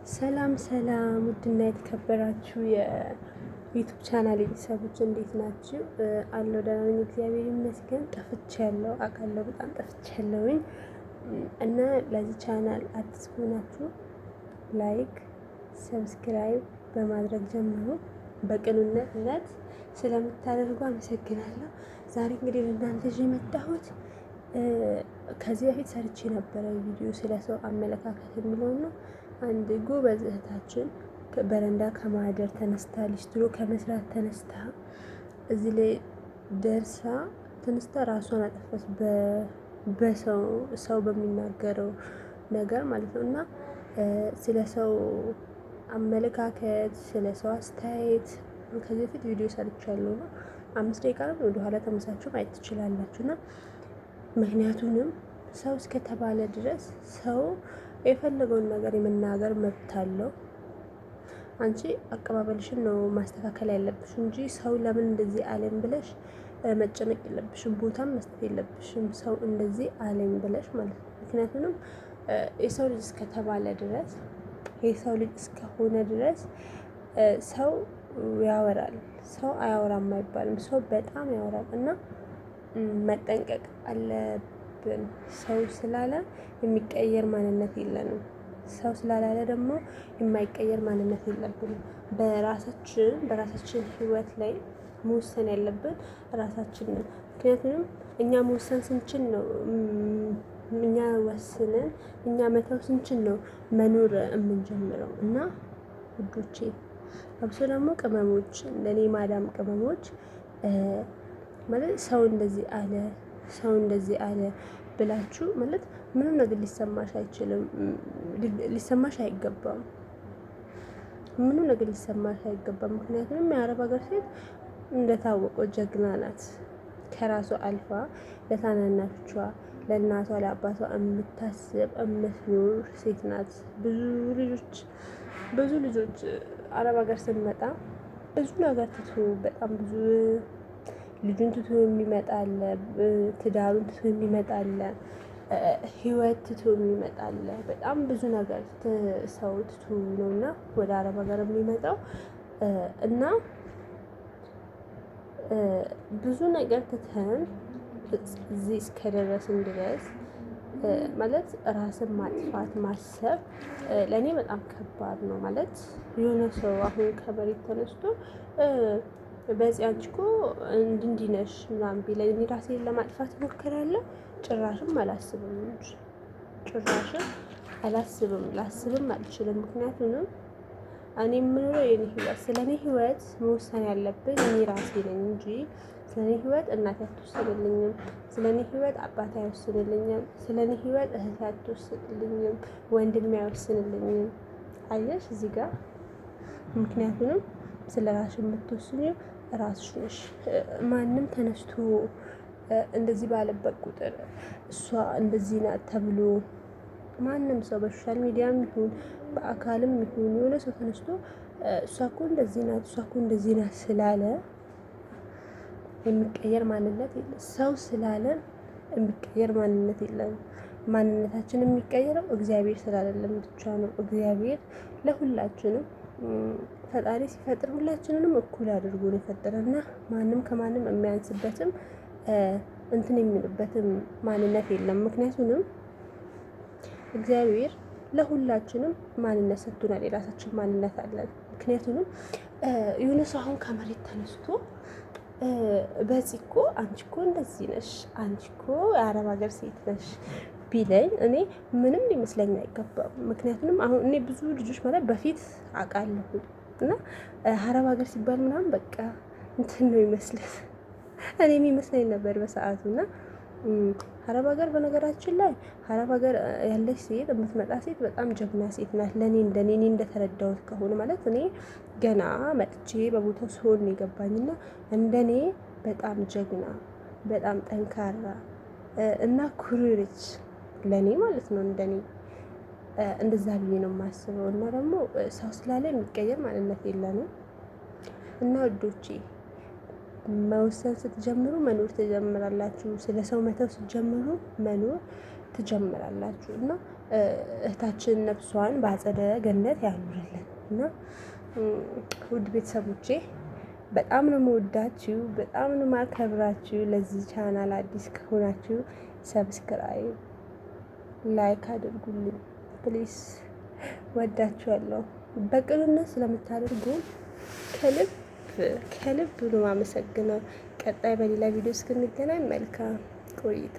ሰላም ሰላም ውድና የተከበራችሁ የ YouTube channel ቤተሰቦች እንዴት ናችሁ? አለሁ ደህና ነኝ፣ እግዚአብሔር ይመስገን። ጠፍቻለሁ፣ አውቃለሁ፣ በጣም ጠፍቻለሁኝ። እና ለዚህ ቻናል አዲስ ከሆናችሁ like፣ subscribe በማድረግ ጀምሩ። በቅንነት ስለምታደርጉ አመሰግናለሁ። ዛሬ እንግዲህ ለእናንተ ይዤ የመጣሁት ከዚህ በፊት ሰርቼ የነበረ ቪዲዮ ስለ ሰው አመለካከት የሚለውን ነው። አንድ ጎበዝ እህታችን በረንዳ ከማደር ተነስታ ሊስትሮ ከመስራት ተነስታ እዚህ ላይ ደርሳ ተነስታ ራሷን አጠፋች። በሰው ሰው በሚናገረው ነገር ማለት ነው። እና ስለ ሰው አመለካከት፣ ስለ ሰው አስተያየት ከዚህ በፊት ቪዲዮ ሰርቻለሁ ነው። 5 ደቂቃ ነው፣ ወደኋላ ተመሳችሁ ማየት ትችላላችሁ። እና ምክንያቱንም ሰው እስከተባለ ድረስ ሰው የፈለገውን ነገር የመናገር መብት አለው። አንቺ አቀባበልሽን ነው ማስተካከል ያለብሽ እንጂ ሰው ለምን እንደዚህ አለኝ ብለሽ መጨነቅ የለብሽም። ቦታም መስጠት የለብሽም። ሰው እንደዚህ አለኝ ብለሽ ማለት ነው። ምክንያቱንም የሰው ልጅ እስከተባለ ድረስ፣ የሰው ልጅ እስከሆነ ድረስ ሰው ያወራል። ሰው አያወራም አይባልም። ሰው በጣም ያወራል እና መጠንቀቅ አለብን። ሰው ስላለ የሚቀየር ማንነት የለንም። ሰው ስላላለ ደግሞ የማይቀየር ማንነት የለብንም። በራሳችን ህይወት ላይ መወሰን ያለብን ራሳችን ነን። ምክንያቱም እኛ መወሰን ስንችል ነው፣ እኛ ወስነን እኛ መተው ስንችል ነው መኖር የምንጀምረው። እና ውዶቼ፣ አብሶ ደግሞ ቅመሞች፣ እንደኔ ማዳም ቅመሞች ማለት ሰው እንደዚህ አለ፣ ሰው እንደዚህ አለ ብላችሁ ማለት ምንም ነገር ሊሰማሽ አይችልም፣ ሊሰማሽ አይገባም። ምንም ነገር ሊሰማሽ አይገባም። ምክንያቱም የአረብ ሀገር ሴት እንደታወቀው ጀግና ናት። ከራሷ አልፋ ለታናናሾቿ፣ ለእናቷ፣ ለአባቷ የምታስብ የምትኖር ሴት ናት። ብዙ ልጆች አረብ ሀገር ስንመጣ ብዙ ነገር ትቶ፣ በጣም ብዙ ልጁን ትቶ የሚመጣ አለ፣ ትዳሩን ትቶ የሚመጣ አለ፣ ህይወት ትቶ የሚመጣ አለ። በጣም ብዙ ነገር ሰው ትቶ ነው እና ወደ አረብ ሀገር የሚመጣው። እና ብዙ ነገር ትተን እዚህ እስከደረስን ድረስ ማለት ራስን ማጥፋት ማሰብ ለእኔ በጣም ከባድ ነው። ማለት የሆነ ሰው አሁን ከመሬት ተነስቶ በዚህ አንቺ እኮ እንዲህ ነሽ ምናምን ቢለኝ እኔ ራሴን ለማጥፋት እሞክራለሁ? ጭራሽም አላስብም እንጂ፣ ጭራሽም አላስብም፣ ላስብም አልችልም። ምክንያቱም እኔ የምኖረው የኔ ህይወት፣ ስለ እኔ ህይወት መወሰን ያለብኝ እኔ ራሴ ነኝ እንጂ ስለ እኔ ህይወት እናቴ አትወስንልኝም። ስለ እኔ ህይወት አባቴ አይወስንልኝም። ስለ እኔ ህይወት እህቴ አትወስንልኝም። ወንድሜ አይወስንልኝም። አየሽ እዚህ ጋር፣ ምክንያቱንም ስለ ራስሽ የምትወስኚው ራስሽ ነሽ። ማንም ተነስቶ እንደዚህ ባለበት ቁጥር እሷ እንደዚህ ናት ተብሎ ማንም ሰው በ social media ም ይሁን በአካልም ይሁን የሆነ ሰው ተነስቶ እሷ እኮ እንደዚህ ናት፣ እሷ እኮ እንደዚህ ናት ስላለ የሚቀየር ማንነት የለም። ሰው ስላለ የሚቀየር ማንነት የለም። ማንነታችን የሚቀየረው እግዚአብሔር ስላለልን ብቻ ነው። እግዚአብሔር ለሁላችንም፣ ፈጣሪ ሲፈጥር ሁላችንንም እኩል አድርጎ ነው የፈጠረና ማንም ከማንም የሚያንስበትም እንትን የሚልበትም ማንነት የለም። ምክንያቱንም እግዚአብሔር ለሁላችንም ማንነት ሰጥቶናል። የራሳችን ማንነት አለን። ምክንያቱንም የሆነ ሰው አሁን ከመሬት ተነስቶ በዚህ እኮ አንቺ እኮ እንደዚህ ነሽ፣ አንቺ እኮ የአረብ ሀገር ሴት ነሽ ቢለኝ እኔ ምንም ሊመስለኝ አይገባም። ምክንያቱም አሁን እኔ ብዙ ልጆች ማለት በፊት አውቃለሁ እና አረብ ሀገር ሲባል ምናምን በቃ እንትን ነው ይመስለን፣ እኔ የሚመስለኝ ነበር በሰዓቱ። እና አረብ ሀገር፣ በነገራችን ላይ አረብ ሀገር ያለች ሴት፣ የምትመጣ ሴት በጣም ጀግና ሴት ናት። ለእኔ እንደኔ እኔ እንደተረዳሁት ከሆነ፣ ማለት እኔ ገና መጥቼ በቦታው ስሆን ነው የገባኝ፣ እና እንደኔ በጣም ጀግና፣ በጣም ጠንካራ እና ኩሩ ነች ለእኔ ማለት ነው። እንደኔ እንደዛ ብዬ ነው የማስበው። እና ደግሞ ሰው ስላለ የሚቀየር ማንነት የለንም። እና ውዶቼ፣ መወሰን ስትጀምሩ መኖር ትጀምራላችሁ። ስለ ሰው መተው ስትጀምሩ መኖር ትጀምራላችሁ እና እህታችን ነፍሷን በአጸደ ገነት ያኑርልን እና ውድ ቤተሰቦቼ በጣም ነው የምወዳችሁ፣ በጣም ነው የማከብራችሁ። ለዚህ ቻናል አዲስ ከሆናችሁ subscribe፣ like አድርጉልኝ please። ወዳችኋለሁ። በቅንነት ስለምታደርጉ ከልብ ከልብ ነው የማመሰግነው። ቀጣይ በሌላ ቪዲዮ እስክንገናኝ መልካም ቆይታ።